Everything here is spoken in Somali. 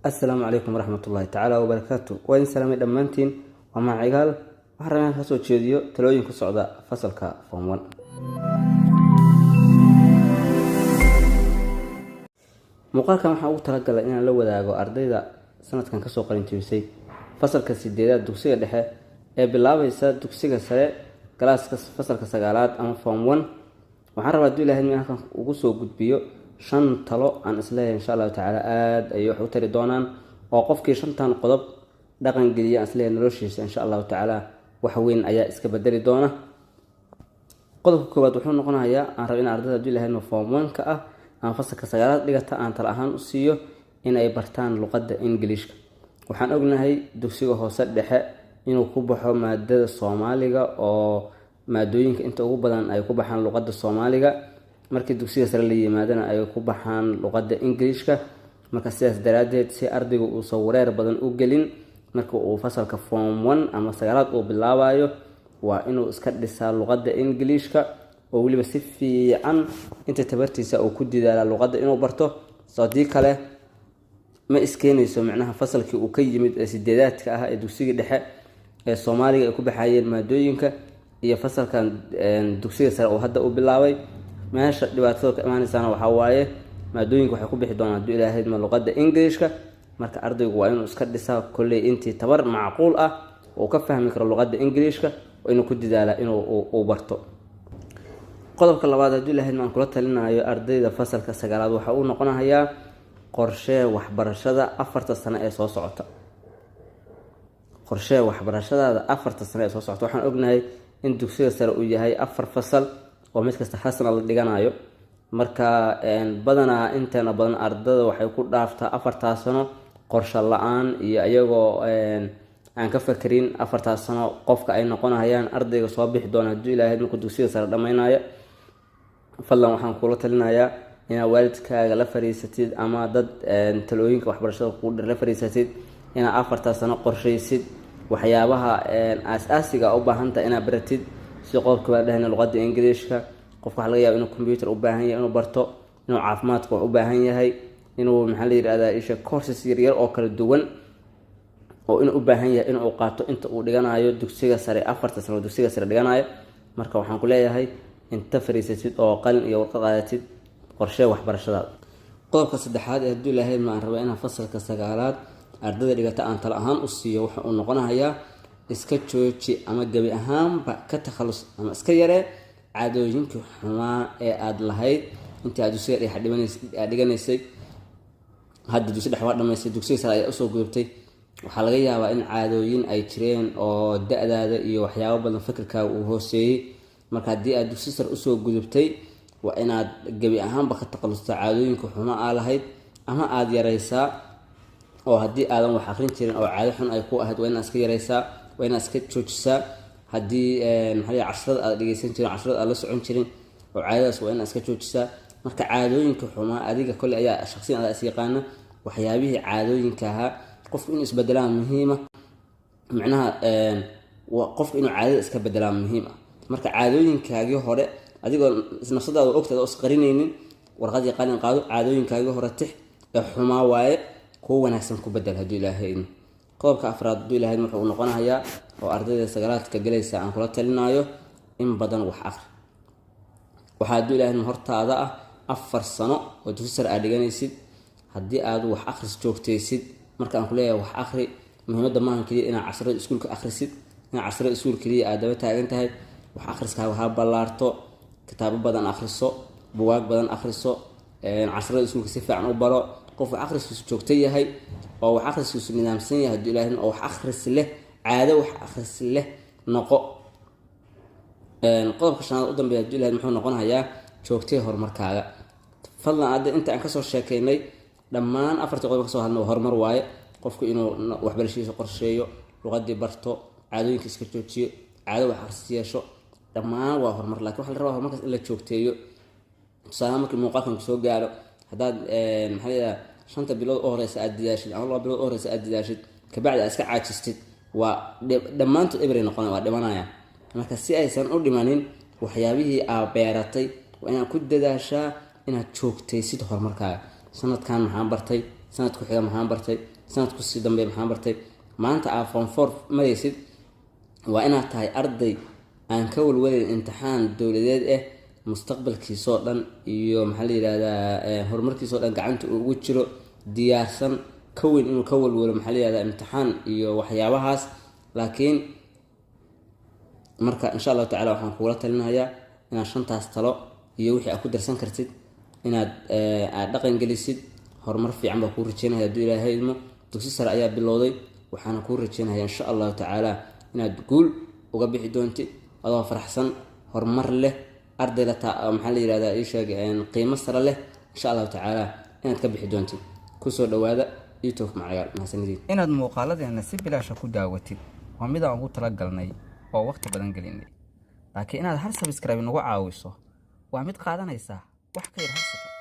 Assalaamu calaykum waraxmatullaahi tacaala wabarakaatu. Waa idin salaamay dhammaantiin. Waa Macigaal. Waxaan rabaa inaan kasoo jeediyo talooyin ku socda fasalka form one. Muuqaalkan waxaan ugu talagalay inaan la wadaago ardayda sanadkan kasoo qalinjebisay fasalka sideedaad dugsiga dhexe ee bilaabaysa dugsiga sare, galaaska fasalka sagaalaad ama form one. Waxaan rabaa, haduu Ilahay in halkan ugu soo gudbiyo shan talo aan isleeyahay insha Allahu tacaala aada ayay wax u tari doonaan, oo qofkii shantan qodob dhaqan geliya aan isleeyahay noloshiisa insha Allahu tacaala wax weyn ayaa iska bedeli doona. Qodobka koowaad wuxuu noqonayaa aan raba in ardayda, haduu Ilahay form one-ka ah ama fasalka sagaalaad dhigata, aan tala ahaan u siiyo in ay bartaan luqadda Ingiliishka. Waxaan ognahay dugsiga hoose dhexe inuu ku baxo maadada Soomaaliga, oo maadooyinka inta ugu badan ay ku baxaan luqadda Soomaaliga, markii dugsiga sare la yimaadana ay ku baxaan luqadda Ingiliishka. Marka sidaas daraadeed, si ardaygu uusan wareer badan u gelin marka uu fasalka form one ama sagaalaad uu bilaabayo, waa inuu iska dhisaa luqadda Ingiliishka, oo weliba si fiican inta tabartiisa uu ku didaalaa luqadda inuu barto. Haddii kale ma iskeenayso micnaha fasalkii uu ka yimid ee sideedaadka ah ee dugsiga dhexe ee Soomaaliga ay ku baxayeen maadooyinka iyo fasalkan dugsiga sare uu hadda u bilaabay. Meesha dhibaatada ka imaaneysaana waxaa waaye maadooyinka waxay ku bixi doonaan, hadduu Ilaahayd ma, luqadda Ingiliishka. Marka ardaygu waa inuu iska dhisaa kolley intii tabar macquul ah uu ka fahmi karo luqadda Ingiliishka, oo inuu ku didaalaa inuu uu barto. Qodobka labaad, hadduu Ilahayd maan kula talinayo ardayda fasalka sagaalaad, waxa uu noqonayaa qorshee waxbarashada 4ta sano ee soo socota. Qorshee waxbarashadaada 4ta sano ee soo socota. Waxaan ognahay in dugsiga sare uu yahay afar fasal oo mid kasta hal sana la dhiganayo. Marka badanaa inteena badan ardada waxay ku dhaaftaa 4taas sano qorshe la-aan iyo iyagoo aan ka fakerin 4taas sano qofka ay noqonayaan, ardayga soo bixi doona, hadduu Ilaahay markuu dugsiga sare dhameynayo. Fadlan waxaan kula talinayaa inaad waalidkaaga la fariisatid ama dad talooyinka waxbarashada kuu dhir la fariisatid, inaad 4taas sano qorshaysid waxyaabaha aas-aasiga u baahantahay inaad baratid, si qodobka baan dhahayna luqadda Ingiliishka. Qofka waxa laga yaaba inuu computer u baahan yahay inuu barto, inuu caafimaadka wax u baahan yahay, inuu, maxaa la yidhahdaa, isha courses yaryar oo kala duwan oo inuu u baahan yahay inuu qaato inta uu dhiganayo dugsiga sare, 4ta sano dugsiga sare dhiganayo. Marka waxaan ku leeyahay inta fariisatid oo qalin iyo warqad qaadatid, qorshee waxbarashadaada. Qodobka saddexaad ee, hadduu Ilaahay ma, aan raba inaan fasalka sagaalaad ardayda dhigata aan tala ahaan u siiyo, waxa uu noqonayaa iska jooji ama gebi ahaanba ka takhallus ama iska yaree caadooyinkii xumaa ee aada lahayd intii aad dugsiga dhexe aad dhiganaysay. Hadda dugsi dhexe waa dhamaysay, dugsiga sare ayaa usoo gudubtay. Waxaa laga yaabaa in caadooyin ay jireen oo da-daada iyo waxyaabo badan fikirkaaga uu hooseeyey. Marka haddii aad dugsi sare usoo gudubtay, waa inaad gebi ahaanba ka takhalusta caadooyinka xumo aa lahayd ama aada yareysaa. Oo haddii aadan wax akrin jirin oo caado xun ay ku ahayd, waa inaad iska yareysaa, waa inaad iska joojisaa. Haddii, maxaa, casharada aad dhegeysan jirin, casharada aad la socon jirin oo caadadaas, waa inaad iska joojisaa. Marka caadooyinka xumaa adiga kolley ayaa shaqsiyan adaa is yaqaana waxyaabihii caadooyinka ahaa. Qofku inuu isbedelaa muhiima, micnaha qofku inuu caadada iska bedelaa muhiim ah. Marka caadooyinkaagii hore, adigoo nafsadaada ogtaada oo isqarinaynin, warqadii qalin qaado, caadooyinkaagii hore tix ee xumaa waaye, kuwo wanaagsan ku bedel, hadduu Ilaahay idmo. Qodobka afraad, hadduu Ilahay wuxuu noqonayaa oo ardayda sagaalaadka galaysa aan kula talinayo, in badan wax aqri. Waxaa, hadduu Ilahay, hortaada ah 4 sano oo dugsi sare aad dhiganaysid. Haddii aad wax akhris joogtaysid, marka aan kuleeyahay wax akhri, muhiimadda maahan keliya inaad casharada iskuulka akhrisid, inaad casharada iskuul keliya aad daba taagan tahay. Wax akhriskaaga ha ballaarto, kitaabo badan akhriso, bugaag badan akhriso, casharada iskuulka si fiican u baro. Qof wax akhriskiisu joogto yahay oo wax akhriskiisu nidaamsan yahay, hadduu Ilahay, oo wax akhris leh, caado wax akhris leh noqo. Qodobka shanaad u dambeeya, hadduu Ilahay, muxuu noqonayaa joogtay horumarkaaga. Fadlan hadda inta aan kasoo sheekeynay dhammaan afartii qodob kasoo hadlna waa horumar waaye. Qofku inuu waxbarashadiisa qorsheeyo, luqadii barto, caadooyinka iska joojiyo, caado wax akhris yeesho, dhammaan waa horumar. Lakin waxa la rabaa horumarkaas in la joogteeyo. Tusaalaha, markii muuqaalkan kusoo gaaro, haddaad, maxaa la yidhaha, 5ta bilood u horeysa aad didaashid ama 2 bilood u horeysa aad didaashid, kabacdi aad iska caajistid, waa dhammaantood ebray noqona, waa dhimanaya. Marka si aysan u dhimanin waxyaabihii aa beeratay, waa inaad ku dadaashaa inaad joogtaysid horumarkaaga. Sanadkan maxaan bartay? Sanad ku xiga maxaan bartay? Sanad kusii dambeeya maxaa bartay? Maanta aa form four maraysid, waa inaad tahay arday aan ka walwalayn imtixaan dowladeed ah, mustaqbalkiisoo dhan iyo, maxaa la yihahdaa, horumarkiisoo dhan gacanta uu ugu jiro, diyaarsan, ka weyn inuu ka walwalo, maxaa la yihahdaa, imtixaan iyo waxyaabahaas. Laakiin marka, insha Allahu tacala, waxaan kugula talinayaa inaad shantaas talo iyo wixii aad ku darsan kartid inaad aad dhaqan gelisid. Horumar fiican baa kuu rajeynaya hadduu Ilaahay idmo. Dugsi sare ayaa bilowday, waxaana kuu rajeynaya, insha Allahu tacaala, inaad guul uga bixi doontid adoo faraxsan, horumar leh, arday la taa, maxaa la yihahdaa, ii sheeg, qiimo sare leh, insha Allahu tacaala inaad ka bixi doontid. Kusoo dhawaada YouTube Macagaal. Mahadsanidin. Inaad muuqaaladeena si bilaasha ku daawatid waa midaan ugu talagalnay oo waqti badan gelinay, laakiin inaad hal subscribe nagu caawiso waa mid qaadanaysa wax ka yar hal second.